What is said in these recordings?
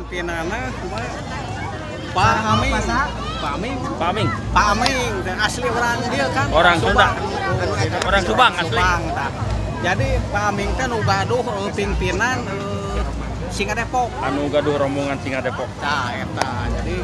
Pimpinanna kumaha? Pak Aming. Pak Aming. Pak Aming. Pak Aming asli orang dia kan. Orang Sunda. Orang Subang asli. Subang, tah. Jadi Pak Aming teh nu gaduh pimpinan Singa Depok. Anu gaduh rombongan Singa Depok. Tah eta. Jadi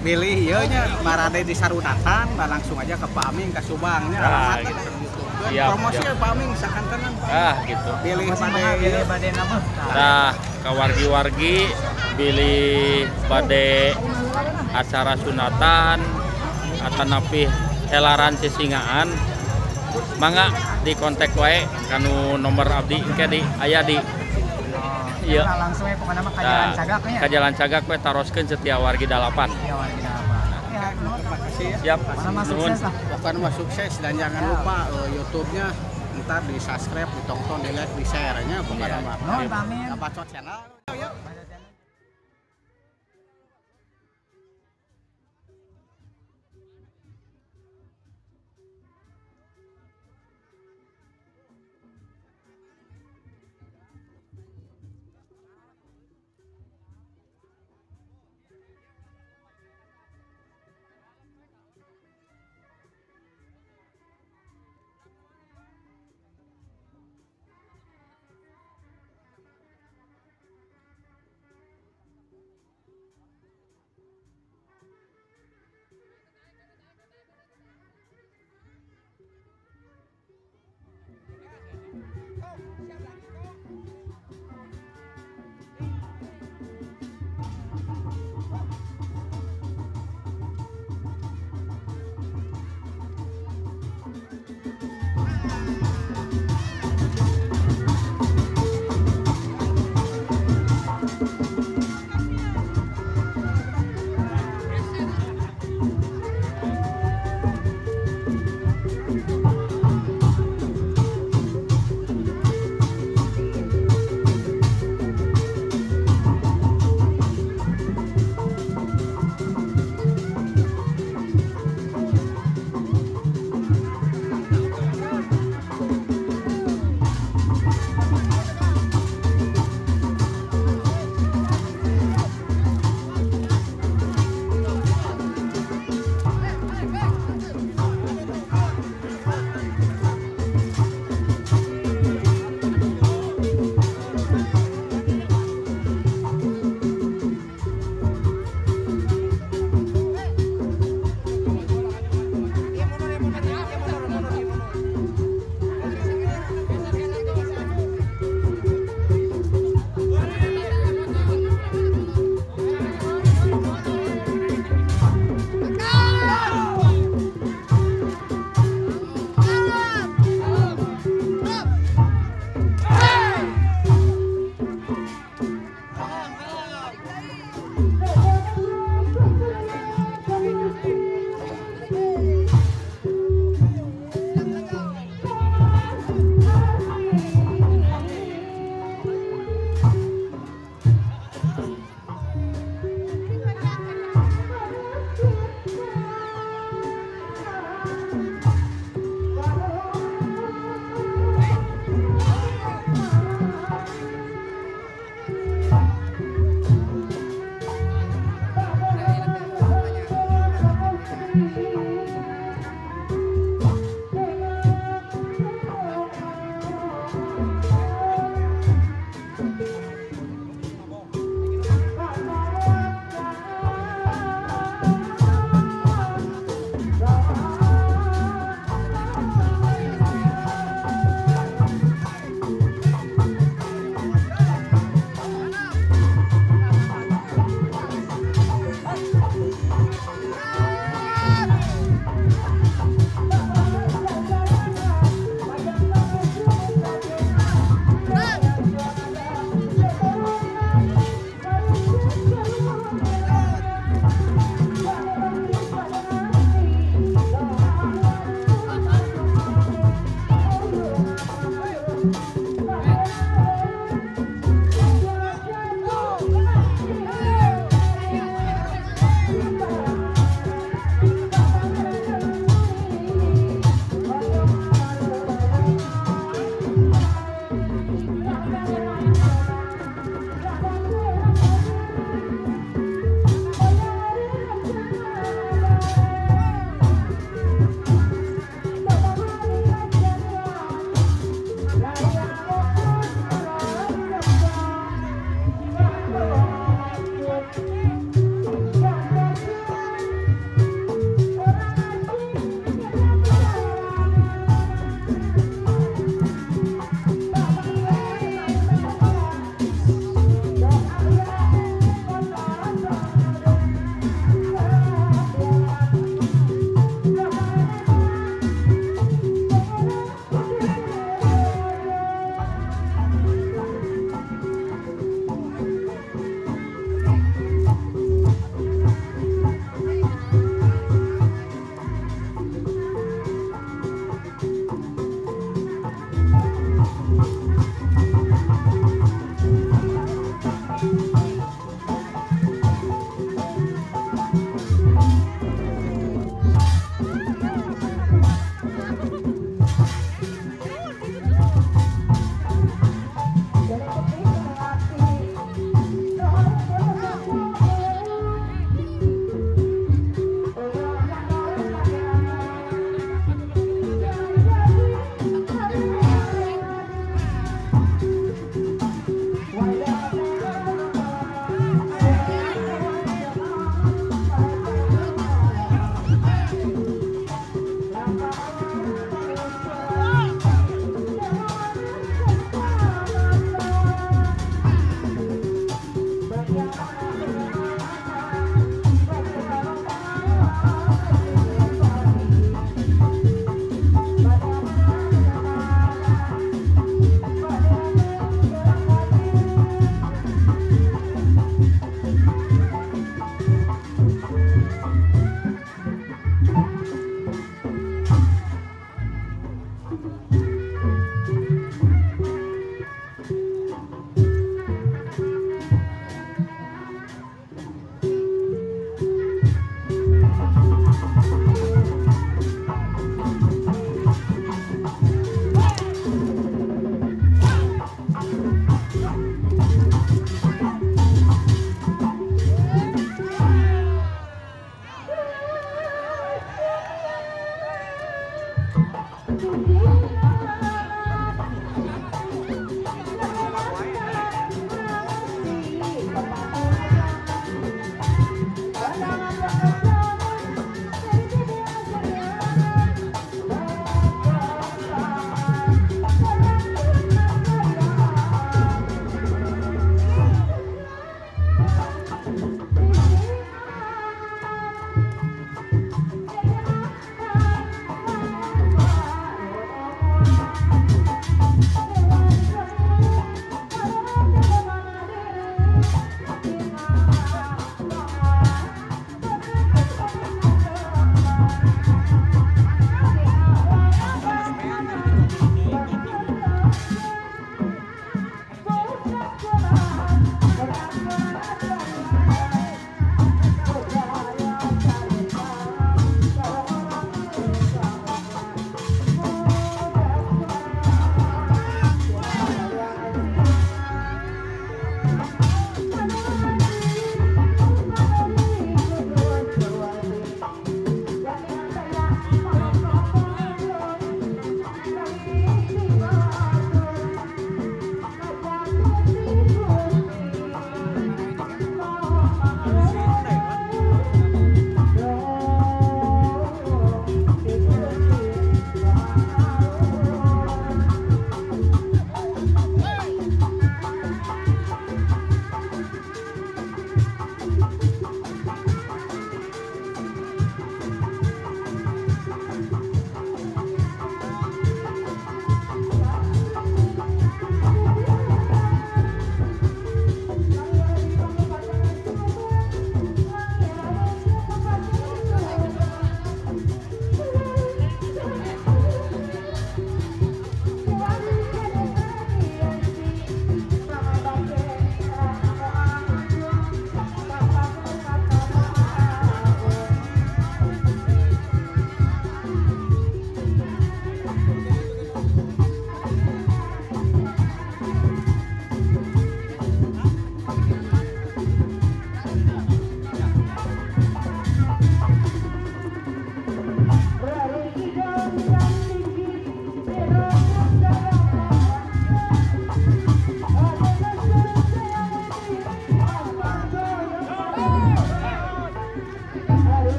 milih ieu nya marade di Sarunatan, langsung aja ke Pak Aming ke Subang nya. Nah, alamatna gitu. Gitu. Siap, promosi siap. Pak Aming sakantenan Pak. Ah gitu. Pilih bade Pilih bade napa? Nah, ka wargi-wargi bilih bade acara sunatan atanapi helaran sisingaan mangga di kontak wae kanu nomor abdi engke di aya di ieu. Nah, langsung ya pokoknya mah ka Jalan Nah, Cagak nya. ka Jalan Cagak we taroskeun setia wargi 8. Ya wargi 8. Ya, Terima kasih ya. Siap. Pokoknya mah Nuhun. sukses lah. Pokoknya mah sukses dan jangan lupa YouTube-nya ntar di subscribe, ditonton, di like, di share nya pokoknya mah. Nuhun Pak Amin. Bacot channel. Yuk.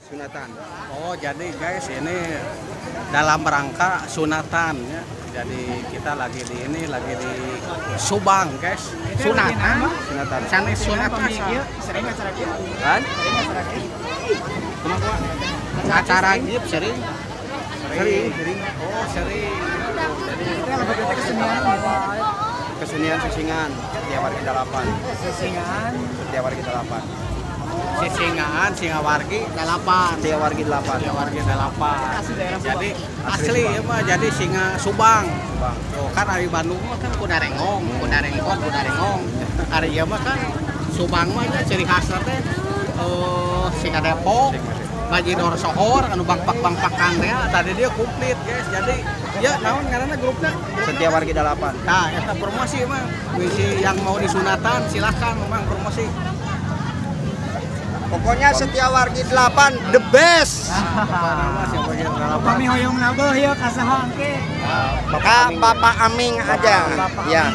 Sunatan. Oh, jadi guys ini dalam rangka sunatan ya. Jadi kita lagi di ini lagi di Subang guys. Sunatan. Sunatan. Sanes sunatan. Sering acara kieu? Kan? Sering acara kieu? Acara kieu sering. Sering, sering. Oh, sering. Jadi itu lebih ke kesenian. Kesenian sisingan Setiawargi 8. Sisingan Setiawargi 8. Sisingaan Singawargi 8. Setiawargi 8. Setiawargi 8. Jadi asli ya mah jadi singa Subang. Subang. Tuh kan ari Bandung mah kan kuda rengong, kuda rengkot, kuda rengong. Ari ieu mah kan Subang mah nya ciri khasna teh singa Depok, Bajidor Sohor anu bangpak-bangpakan teh tadi dia komplit guys. Jadi ya naon ngaranna grupna? Setiawargi 8. Nah, eta promosi mah. Misi yang mau disunatan silakan memang promosi. Pokoknya Setiawargi 8 the best. Kami hoyong nabeuh ya ka saha engke? Ka Bapak Aming aja. Ya.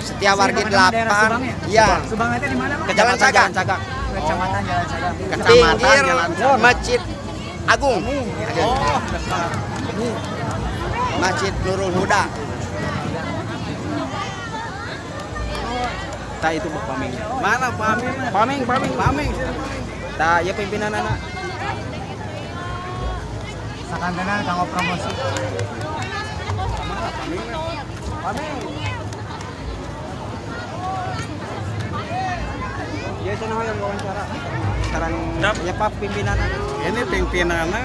Setiawargi 8. Ya. Subang itu di mana, Pak? Jalan Cagak. Kecamatan Jalan Cagak. Pinggir Masjid Agung. Oh, Masjid Nurul Huda. Ta itu Pak Aming. Mana Pak Aming? Paming, Paming. Paming. Ta ya pimpinan anak. Sakantenan kanggo promosi. Mana Paming? Paming. Ya sana hoyong wawancara. Sekarang ya Pak pimpinan anak. Ini pimpinannya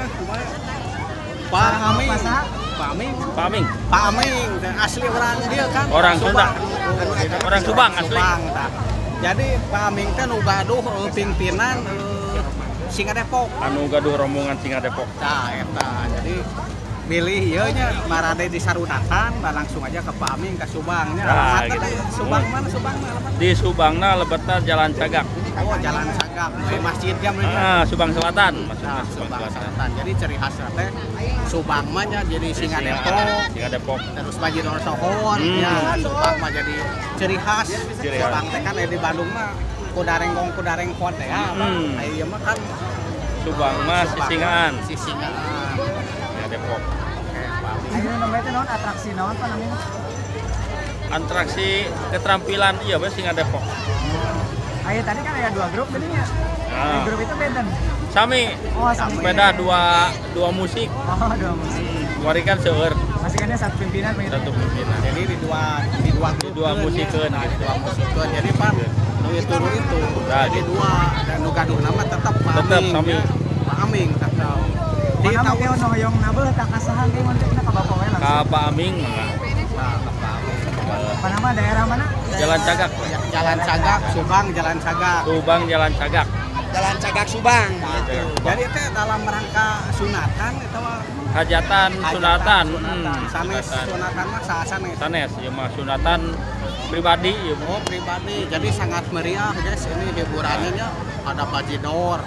Pak Aming. Pak Aming. Pak Aming. Pak Aming asli orang dia kan. Orang Sunda. Orang Subang asli. Subang, tah. Jadi Pak Aming teh nu gaduh pimpinan Singa Depok. Anu gaduh rombongan Singa Depok. Tah eta. Jadi milih ieu nya marade di Sarunatan langsung aja ke Pak Aming ke Subang nya. Nah, alamatna gitu. Teh Subang mana Subang alamatna? Di Subangna lebetna Jalan Cagak. Oh, Jalan Cagak. Di masjidnya mereka. Ah, Subang Selatan maksudnya. Nah, Subang Subang Selatan. Selatan. Jadi ciri khasnya teh Subang mah nya jadi Singa Depok. Singa Depok. Terus Bajidor Sohor, ya Subang mah jadi ciri khas. Ciri khas. Subang teh kan di Bandung mah kuda renggong kuda rengkot teh ya. Ieu mah kan Subang mah sisingaan. Sisingaan. Singa Depok. Oke, Pak Aming. Ayeuna namanya teh naon atraksi naon Pak namanya? Atraksi keterampilan iya we Singa Depok. Ayo tadi kan ada dua grup tadinya. Nah. Grup itu benten. Sami. Oh, sami. Beda dua musik. Oh, dua musik. Wari kan seueur. Masih kan satu pimpinan begitu. Satu pimpinan. Jadi di dua musikeun nah, gitu. Di dua musikeun. Jadi Pak nu itu. Nah, jadi gitu. Dua dan nu gaduh nama tetap Pak Tetap Aming. sami. Ya. Pak Aming tetap. Di Mana tahun teh nu hoyong nabeuh tak ka saha ge mun teh ka Bapak we langsung. Ka Pak Aming mangga. Nah, ke Pak Aming. Apa nama daerah mana? Jalan Cagak. Jalan Cagak, Subang Jalan Cagak. Subang Jalan Cagak. Jalan Cagak Subang gitu. Jadi teh dalam rangka sunatan eta mah hajatan sunatan. Sanes sunatan mah sanes. Sanes ieu mah sunatan pribadi ieu. Oh, pribadi. Jadi sangat meriah guys ini hiburannya ada Bajidor.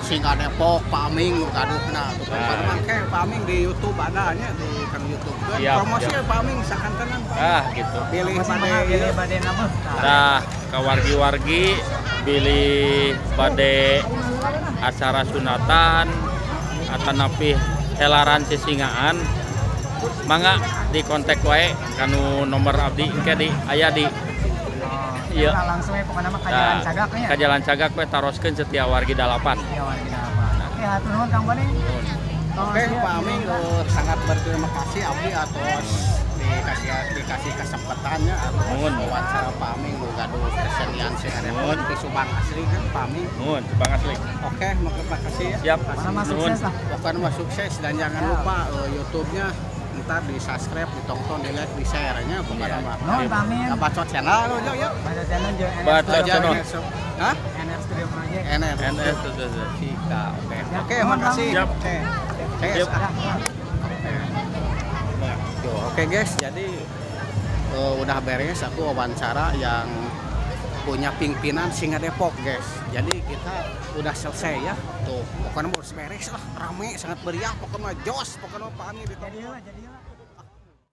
Singa Depok, Pak Aming gaduhna. Tuh nah. Mangke Pak Aming di YouTube ada nya di kang YouTube. Promosi Pak Aming sakantenan Pak. Ah gitu. Bilih bade nabeuh. Tah ka wargi-wargi bilih bade acara sunatan atanapi helaran sisingaan mangga di kontak wae kanu nomor abdi engke di aya di ieu langsung we pokona mah ka Jalan Cagak nya. Ka Jalan Cagak we taroskeun Setia Wargi 8. Setia Wargi 8. Oke, hatur nuhun Kang Boni. Oke, Pak Aming sangat berterima kasih abdi atas dikasih kesempatannya atau wawancara Pak Aming nu gaduh kesenian Singa Depok di Subang asli kan Pak Aming. Nuhun, Subang asli. Oke, terima kasih ya. Siap. Nuhun. Sukses lah. Pokoknya mah sukses dan jangan lupa YouTube-nya ntar di subscribe, ditonton, di like, di share-nya pokoknya mah. Nuhun Pak Amin. Bacot channel yo yo. Bacot channel jeung Bacot channel. Hah? NR Studio Project. NR Studio. Oke. Oke, makasih. Siap. Oke. Oke guys, jadi udah beres aku wawancara yang punya pimpinan Singa Depok guys. Jadi kita udah selesai ya. Tuh, pokoknya harus beres lah, rame, sangat meriah, pokoknya jos, pokoknya Pak Amir. Jadilah.